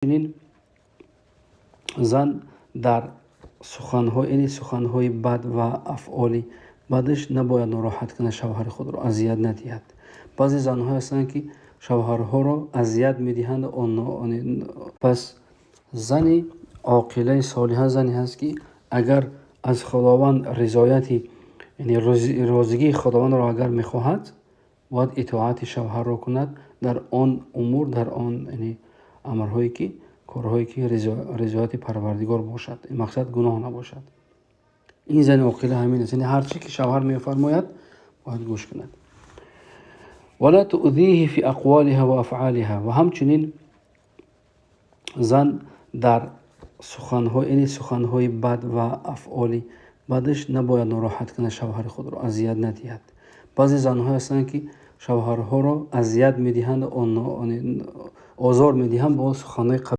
Ҳамчунин зан дар суханҳо, яъне суханҳои бад ва афъоли бадаш набояд нороҳат кунад шавҳари худро, азият надиҳад. Баъзе занҳое ҳастанд, ки шавҳарҳоро азият медиҳанд. Пас зани оқилаи солиҳа зане ҳаст, ки агар аз Худованд ризояти, яъне розигии Худовандро агар мехоҳад, бояд итоати шавҳарро кунад дар он умур, дар он, яъне амрҳое ки, корҳое ки ризояти Парвардигор бошад, мақсад гуноҳ набошад. Ин зани оқила ҳамин аст, яъне ҳар чи ки шавҳар мефармояд, бояд гӯш кунад. Вала туъзиҳи фи ақволиҳа ва афъолиҳа. Ва ҳамчунин зан дар суханҳо, яъне суханҳои бад ва афъоли бадаш набояд нороҳат кунад шавҳари худро, азият надиҳад. Баъзе занҳое ҳастанд, ки шавҳарҳоро азият медиҳанд, озор медиҳанд бо суханҳои қабиҳ.